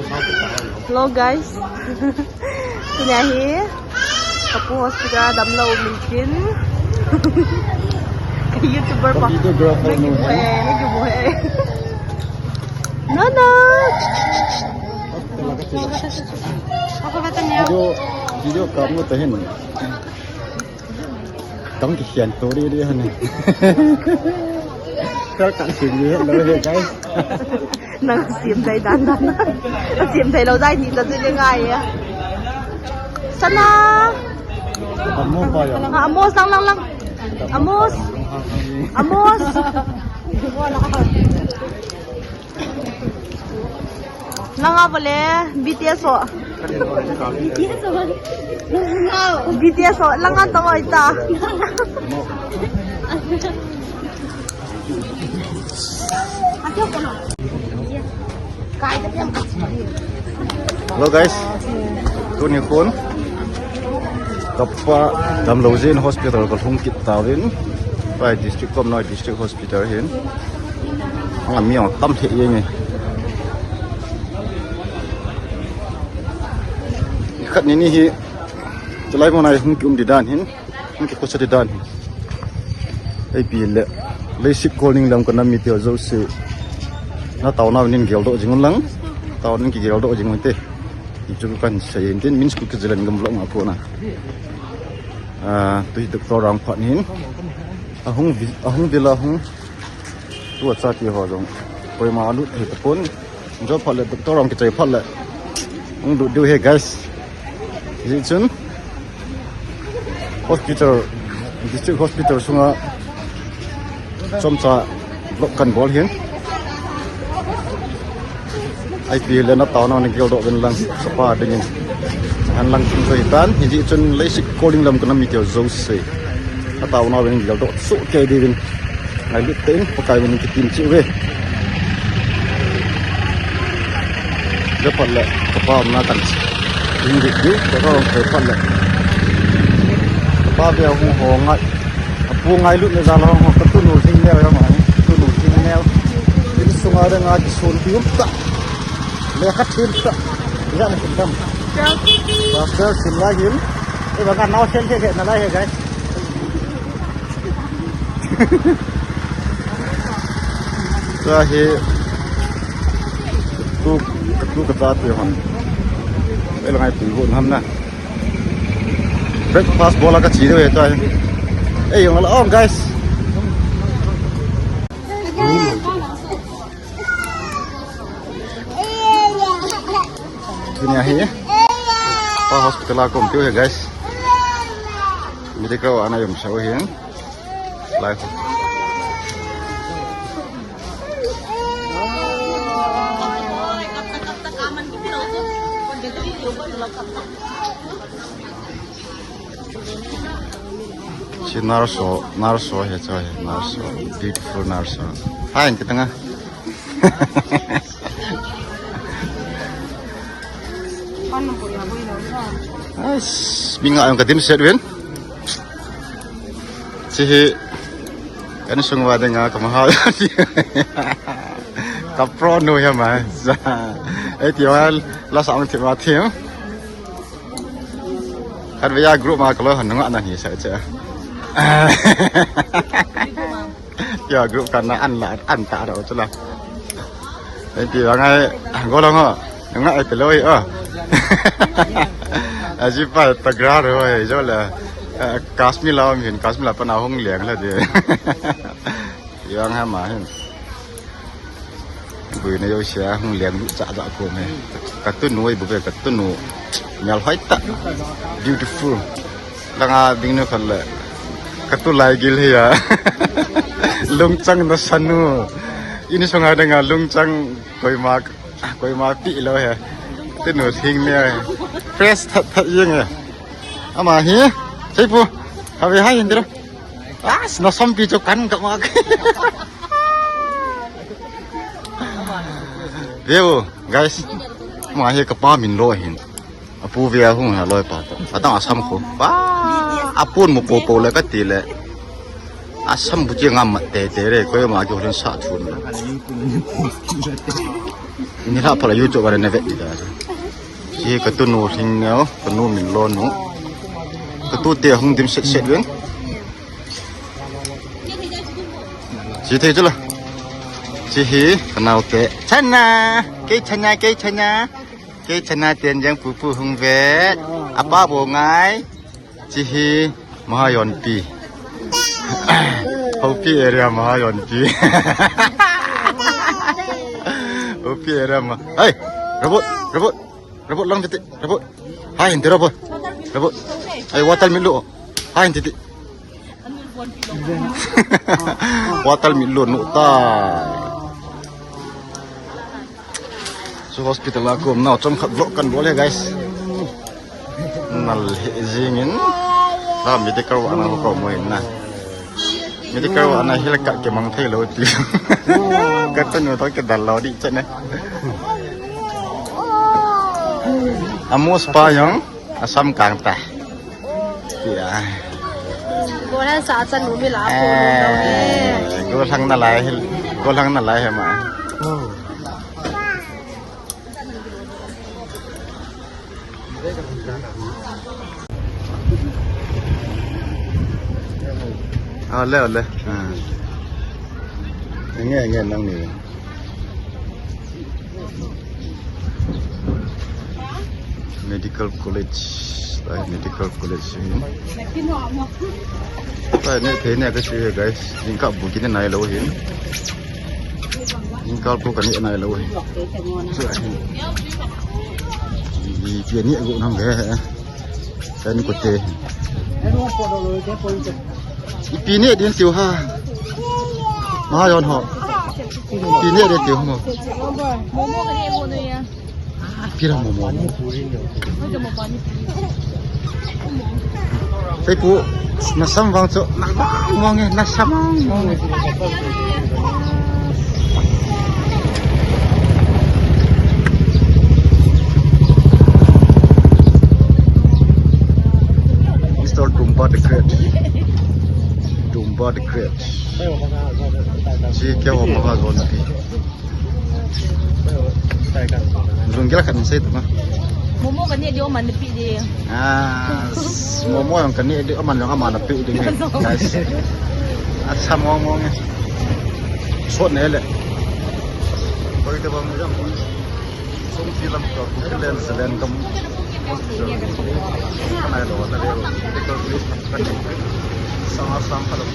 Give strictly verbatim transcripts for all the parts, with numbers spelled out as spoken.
Hello guys. Tunia hi kapu hospital a damlou min tin. Ka YouTuber pa. Videographer nu. Nana. Video, video kap nu tahin. Tang kikhen to ri ri hane. Kal kan sim ni lo he guys. Nang sim dai dan dan. Sim dai lo dai ni ta tu ngai ya. Sana. Amos pa ya. Amos lang lang lang. Amos. Amos. Langa bole, B T S ho. B T S ho. B T S ho, langa tawh ita. Hello guys. Tuni khun kapa damlou jin hospital kalhung kit tauvin. Pai district kom noi district hospital. Peter hin. Anga mi ong tam thei nge. Khat ni ni hi. Tulai mo nai hung ki um di dan hin. Hung ki kosa di dan hin. Ei pi le. Leisik kol ning lam kana mi teo jo se. Na tau na nin gel do jing lang. Tau nin ki gel do jing te. Ichu kan sa yin tin min sku ki jilan gam long a ko na. Ah, tu doctor rang phat hin. Ahung vi-, ahung vila hung. Tua cha ti ho jong. Koima lut he tapon. Jo phat le doctor ang kichai phat le. Ang lut diu he guys. Ji chun. Hospital. District hospital sunga. Chomcha vlog kan bol hin. Ipi le na tau na ni gel do ben lang sapa dingin. An lang chung soi tan, hiji chun leisik calling lam kana mi teo jo se. Na tau na ben gel do su ke di bin. Ngai lut ten, pakai bin ki tim chi ve. Japan le, kapa na kan. Hindi di, kapa on kai pan le. Kapa be hung ho ngai. Apu ngailut ne jal ho, ka tunu thing neo ya mai, tunu thing neo. Insunga dang a kisun ti um ta. Lekha thim ta. Ya na kin dam. Pastor sim lai hin. E ba ka nau sel the na lai he guys. Cha he. Tu, tu ka ta tu hon. E la ngai tu hon ham na. Breakfast bola ka chi deu he ta. Ei, jong la on, guys. Tunia hi. Pa hospital a kom tiu he, guys. Medical ana jom sau hi. Lai. Si nurse ho, nurse ho he, cho he, nurse ho, beautiful nurse ho. Hai, kita nga. Ais, mi nga ang kadim set win. Si hi, kan sung wa ding nga kamahal. Ka pro nu he mai. Ei, ti wa la sa ang ti wa ti. Khat ve a group ma ka loi hon nga na hi sa che. Ya group kan na an la an ta ro chula. Ei ti wa ngai go long ho. Nga ei pe loi o. Aji pa ta gra ro ei jo la. Kasmila min Kasmila pa na hung leng la de. Yang ha ma hin. Bui na yo sia hung lian lu cha cha ko me. Ka tu nu bu ve ka tu nu. Mial hoi ta. Beautiful. Langa ding nu khan le. Ka tu lai gil hi ya. Lungchang na sanu. Ini sunga danga lungchang koima koima pi lo he. Tu nu thing ne. Fresh that that yeng he. Ama hi. Sei pu. Have hai indra. Ah, na sompi cho kan ka mak. Veu, guys. Ma he ka pa min lo hin. Apu ve a hung ha loi pa to. Atang asam ko. Pa. Apun mo po po le ka ti le. Asam bu chi ngam mat te te re ko ma ki hon sa thun. Nilhah phat a YouTube a na vet ding ta. Hiche hi ka tunu Lhingneo, ka nu Minlonu. Ka tute hung dim set set uvin. Hiche thei chu la. Hiche hi ka naote. Chana, kei chana, kei chana. Kei chana ten jeng pupu hung vet. Apa bou ngai. Hiche hi Mahajonpi. Houpi area Mahajonpi. Houpi area ma. Hey, robot, robot, robot lang titi, robot. Hai, hindi robot. Robot. Hey, water milu. Hai, hindi titi. Water milu nu tai. Chu hospital a ka um nau chomkhat vlog kan bol e guys. Nal he jingin. La medical wa na ko mo in na. Medical wa na hil ka ke mang thei lo ti. Ka tanu to ke dal lo di chane. Amos pa yang asam kang ta. Tia. Golan sa chan nu mi la ko lo ni. Golang na lai, golang na lai he ma. Ale, ale. Nge, nge, nang ni. Medical College. Ai, Medical College hi. Ai, ne, thei ne ka si guys. Jingkah bu kine nai lo hi. Jingkah bu kane nai lo hi. Chu hi. Ipi ne go nam ve. Kan ko te. Ipi ne din tiu ha. Mahajon ho. Ipi ne din tiu mo. Pira mo mo. Sei pu, na sam vang chu, na vang vang e, na sam vang vang e. Mister Dumba the Great. Dumba the Great. Chi kya ho maha zon pi. Zung gila kan sei tu ma. Momo kan ni dia man pi dia. Ah, momo yang kan ni dia man yang mana pi dia. Guys. Acha momo ni. Sot ne le. Koi te bang jam. Song film ka ku len selen kam. Kan ai lo na le. Ka ku sa sa ka lo.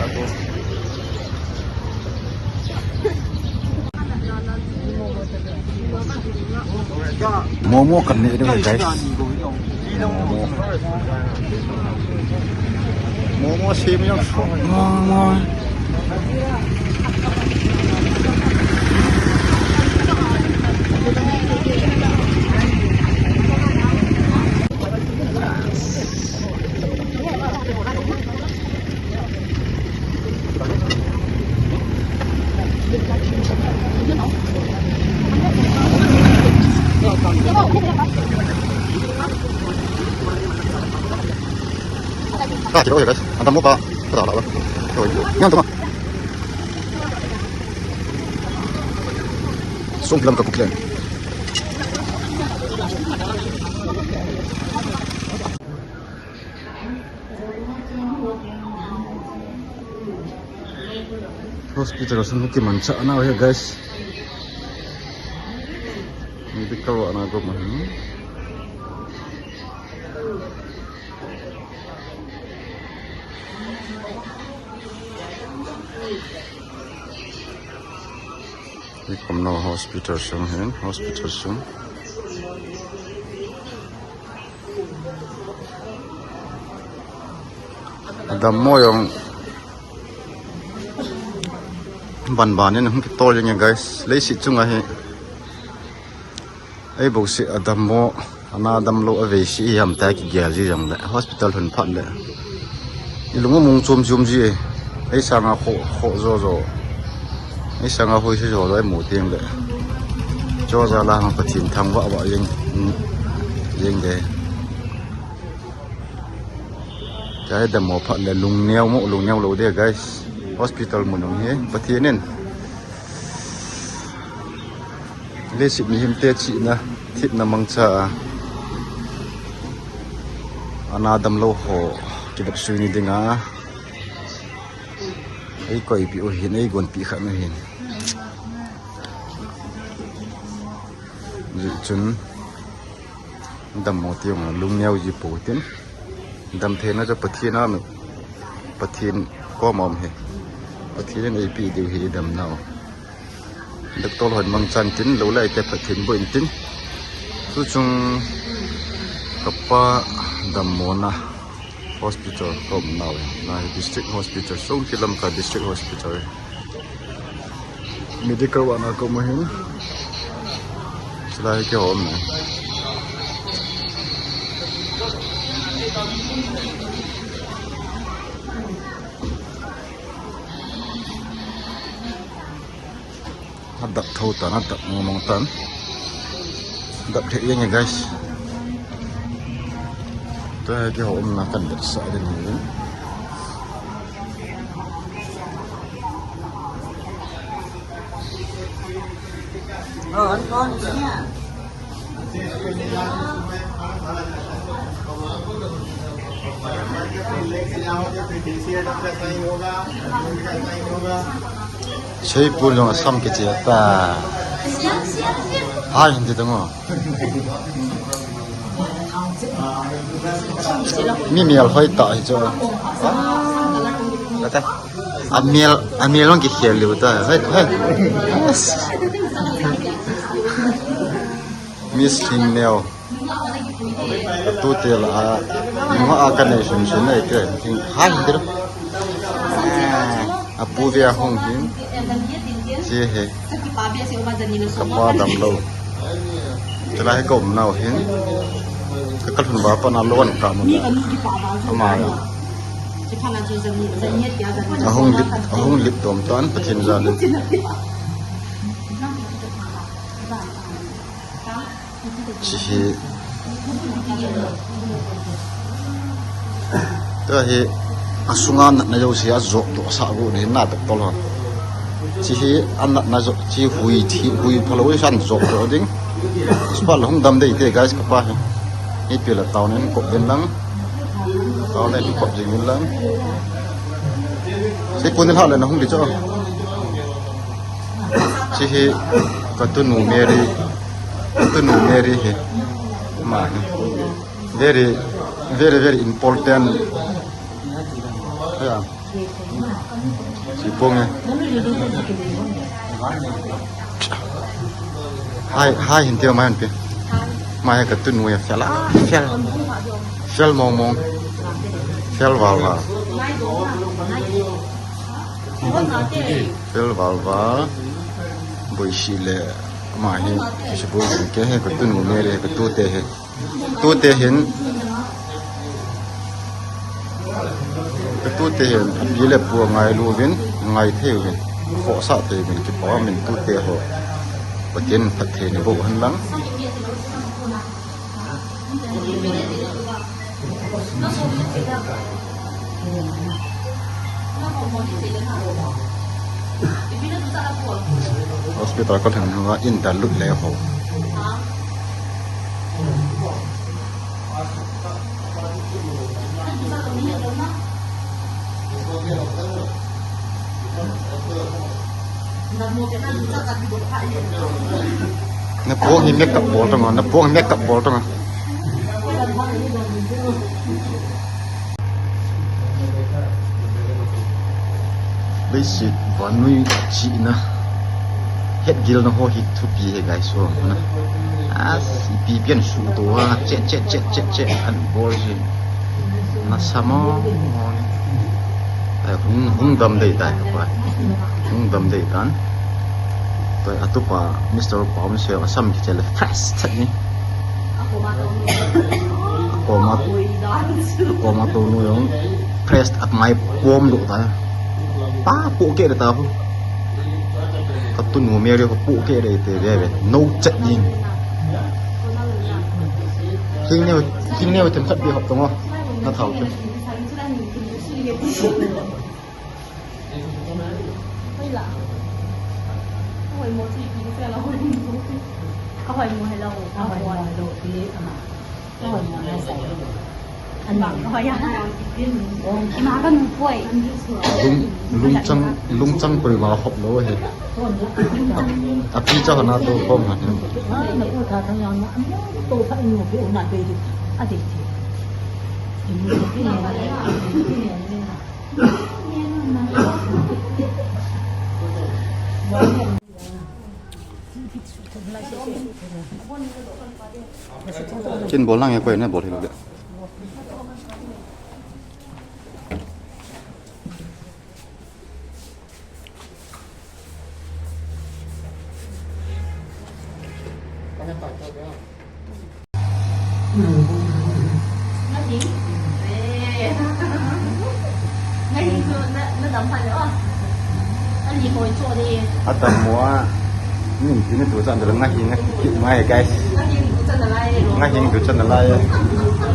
Aku. Momo kan ne ding guys. Momo. Momo sem jong. Momo. Ah, tidak, ya, guys. Ada mau, Pak. Kita lah, Pak. Oh, iya. Yang tu, Pak. Song film ka kuklen. Hospital sung ki mancha na he, guys. Medical wa na go ma. Hi kom no hospital sung hin, hospital sung. Adam mo jong ban ban in hung kitol jeng e guys. Leiset chunga hi. Ei bouseh adam mo, ana damlou a veise hi ham tia kigel ji jongle, hospital lhun phat le. I lung among chom chom ji e. Ei sanga kho, kho jo jo. Ei sanga hoi se jo jo ei mu teng le. Chu jal a Pathen thangvah vah jeng, jeng de. Tia hi dammo phat le lungneo mo, lungneo lou de guys. Hospital mun jong hi Pathen in Leiset mihemte chihna, thepna mangcha a, ana damlou ho kivetsui ni dinga eikoipeh u hin, eigonpeh khat u hin. Hijeh chun dammo teng lung neo ji pou hitin, damtheina chu Pathen a, Pathen koma um ahi. Pathen in eipeh diu ahi damna. Doctor hon mangchan tin, lou lai te Pathen bou intin. Tuchung kapa dammona hospital ka um nau ahi. Lai District Hospital, Songpi Lamka District Hospital. Medical ward na ka um ahin. Chulai hi kihou um na. Adap thou tan, adap mong mong tan. Adap thei jeng e, guys. Tua hi kihou umna kan vetsah ding ahi. Seipun jong asam kiche ta. Hai, hindi to ngo. Mi mial hoi ta hi chu. Kata. Amial, amial hong kikhel liu ta. Hai, hai. Yes. Miss Lin Neo. Tute la a, nunga a ka nei sun sun nei te. Hai, hindi to. Apu ve a hung hin. Che he. Kapa damlou. Chulai hi ka um nau hin. Ka kalhun va pana lou an ka mu na. Ama ya. Ahung lip, ahung lip dom tan Pathen jal in. Chi hi. Tua hi asunga natna jouse ajoh doh sah got ding na doctor hon. Chi hi anatna joh, chi hui thi, hui phalou san joh doh ding. Spot la hung dam dei te guys kapa hi. Hi pila tao nen kop den lang. Tao nen kop jing den lang. Seipun ni hah le na hung di cho. Chi hi ka tunu Mary, ka tunu Mary hi. Ma hi. Very, very, very important. Ya. Sipong eh. Hai, hai, hin teo mai hin pe. Mai ka tunu ya fel a, fel. Fel mong mong. Fel val val. Fel val val. Boisi le mai hi. Sipong ke hi ka tunu Mary ka tute hi. Tute hin, tute hin, api le pu angailu uvin, angai thei uvin, khohsah thei uvin, kipa umin tute ho. Pathen phatthei naboh hen lang. Hospital ka lhun hung a in ta lut le ho. Na puang hi makeup bol tong a, na puang hi makeup bol tong a. Leiset vannoi chihna. Hetgilna ho hi thupi he guys ho na. As ipi pian su to a chet chet chet chet chet an bol jin. Nasa mo. Ai, hung, hung dam dei tai, pa. Hung dam dei tan. Toi, atupa, Mister Pom se, asam kichele, fresh chet ni. Akoma, akoma tonu jong, fresh at mai pom do tai. Pa, po ke de ta pu. Ka tunu Mary ho po ke de te, ve, ve. No chet ni. Hing neo, hing neo tem khat bi hop tong o. Na thau ke. Oi la. Oi mo ti ki se la oi mo. Hoi mo hello. Hoi mo hello. Pi ama. Hoi mo na sai. An ma. Hoi ya. Ima ka nu poi. Lung, lungchang, lungchang poi ma hop lo he. Api cha hana to kom ha. Na ko tha thang yang na. To tha nu ko na pe di. A di di. Kin bol lang ya koi na bol hi lo de. Ngahing chu na, na dam phat le, oh. A li hoi chu di. A dam mo a. Nin ti na tu chan da la ngahing, ngahing, guys. Ngahing tu chan da lai. Ngahing tu chan da lai.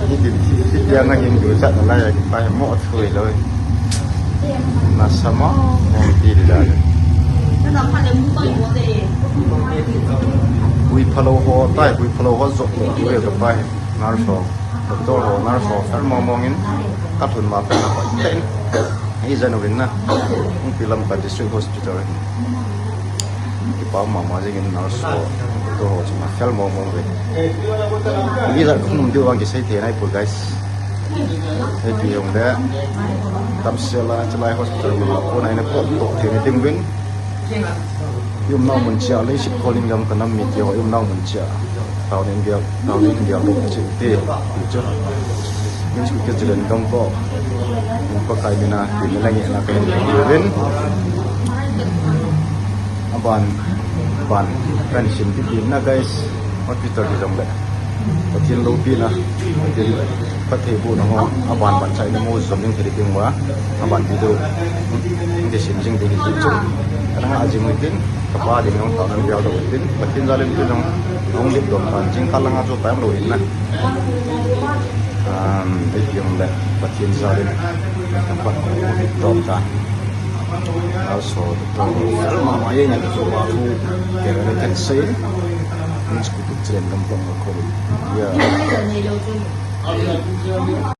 Ni ti, ti, ti, ngahing tu chan da lai. Ki pa mo thui lo. Na sama, mo ti di da. Na dam phat le mu ko mo de. Hui phalo ho, tai hui phalo ho jok lo, hui ka pa. Nurse ho, doctor ho, nurse ho, fel mong mong in, ka thun ma fel na pa ten. Hi jan uvin na, Hungpui Lamka District Hospital in. Kipa mama jing in nurse ho, doctor ho, chuma fel mong mong ve. Hi jan ka hung um diu vang kisei thei nai poi, guys. Hei pi hong le, tam sela, chalai hospital ma, ko nai na ko, ko thei na ding vin. I umnau mun chia, leiset khol in gam ka nam mi ti ho, i umnau mun chia. Town in gel, town in gel lo ka chi te, ti chu. Min chu ke chilen gam ko. Min Pakai mina, ti mi la nge na ka hin ti rin. Aban, ban, kan sim ti ti na, guys. Hospital hi jong le. Pathen loupina, Pathen phattheibohna ho, aban ban chai na mo jom ding thei ding uva, aban video, hung kisim jing ding hi chu. Kana nga jing u tin, kapa ding jong taona gel ding u tin, Pathen jal in tu jong, hung lip dom tan, jingkah langa chu time lou hin na. Um, hiti jong le, Pathen jal in, kapa ding jong lip dom tan. Also, the problem, mama, ye, ye, so, wa, thu, ke, re, kan sei. Min chu ku chen gam pong ko. Ya.